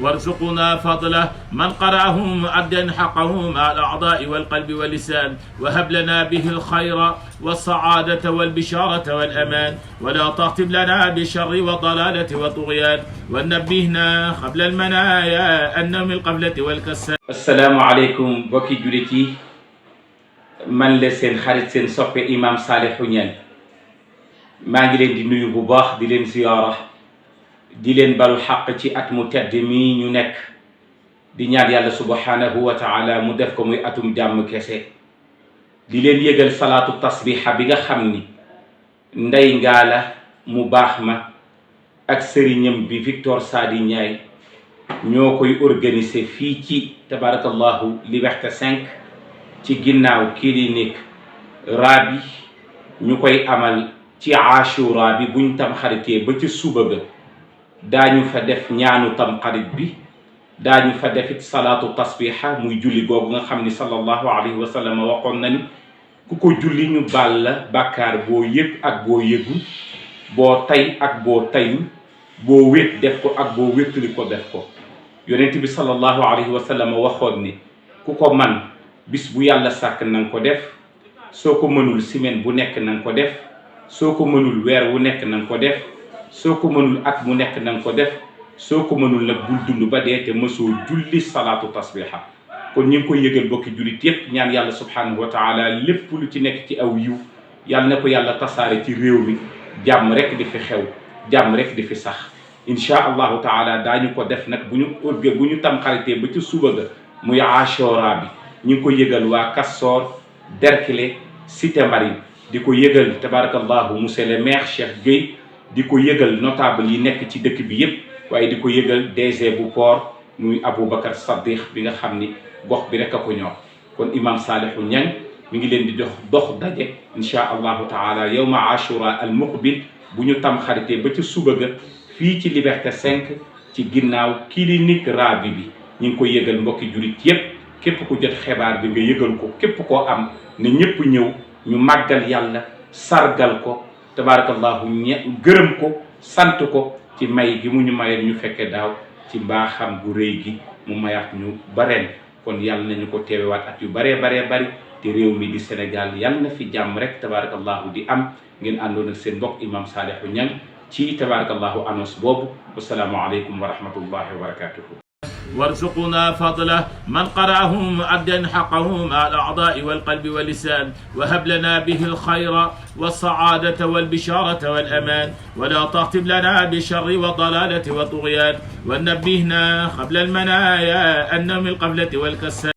وارزقنا فضله من قرأه مؤدا حقه مع الأعضاء والقلب واللسان وهب لنا به الخير والسعادة والبشارة والأمان ولا تختم لنا بالشر والضلالة والطغيان ونبهنا قبل المنايا النوم القبلة والكسل. السلام عليكم بوكي جوليتي man la seen xarit seen soppe imam Salihou Niang maa ngi leen di nuyu bu baax di leen ziyaara di leen balu xaq ci at mu tedd mi ñu nekk di ñaan yàlla subhanahu wa taala mu def ko muy atum jàmm kese di leen yëgal salaatu tasbiha bi nga xam ni ndey ngaala mu baax ma ak sëriñam bi Victor Sadi Ndiaye ñoo koy organiser fii ci tabarakallahu Liberté 5 ci ginnaaw clinique Rabi ñu koy amal ci Ashura bi buñ tam xaritee ba ci suba ga daañu fa def ñaanu tam xarit bi daañu fa defit salaatu tasbiha muy julli googu nga xam ni sallallahu alayhi wa sallam waxoon na ni ku ko julli ñu baal la bàkkaar boo yëg ak boo yëgul boo tay ak boo tayul boo wét def ko ak boo wéttali ko def ko yonent bi sallallahu alayhi wa sallam waxoon ni ku ko man bis bu yàlla sàkk na nga ko def soo ko mënul semaine bu nekk na nga ko def soo ko mënul weer wu nekk na nga ko def soo ko mënul at mu nekk na nga ko def soo ko mënul nag bul dund ba dee te mësoo julli salaatu tasbiha kon ñu ngi koy yëgal bokki jullit yépp ñaan yàlla subhanahu wa taala lépp lu ci nekk ci aw yiw yàlla na ko yàlla tasaare ci réew mi jàmm rek di fi xew jàmm rek di fi sax inchaa allahu taala daañu ko def nag bu ñu tam xaritee ba ci suba ga muy Ashura bi ñu ngi ko yëgal waa Castor Derklé Cité Marine di ko yëgal tabarakallahu monsieur le maire Cheikh Gueye di ko yëgal notable yi nekk ci dëkk bi yépp waaye di ko yëgal DG bu port muy Aboubacar Saddiq bi nga xam ni gox bi rek a ko ñor kon imam Salihou Niang mi ngi leen di dox daje inchaa allahu taala yawma Ashura al muqbil bu ñu tam xaritee ba ci suba ga fii ci Liberté 5 ci ginnaaw clinique Rabi bi ñu ngi ko yëgal mbokki jurit yépp képp ku jot xibaar bi nga yëgal ko képp koo am ne ñëpp ñëw ñu màggal yàlla sargal ko tabarakallahu gërëm ko sant ko ci may gi mu ñu mayal ñu fekke daaw ci mbaaxam bu rëy gi mu mayaat ñu ba ren kon yàlla nañu ko teewewaat at yu baree bari te réew mi di Sénégal yàlla na fi jàmm rek tabarakallahu di am ngeen àndoon ak seen mbokk imam Salihou Niang ci tabarakallahu annonce boobu wasalaamu aleykum wa rahmatullahi wa barakatuhu وارزقنا فضله من قرأه مؤدا حقه مع الأعضاء والقلب واللسان وهب لنا به الخير والسعادة والبشارة والأمان ولا تختم لنا بالشر والضلالة والطغيان ونبهنا قبل المنايا النوم القبلة والكسل.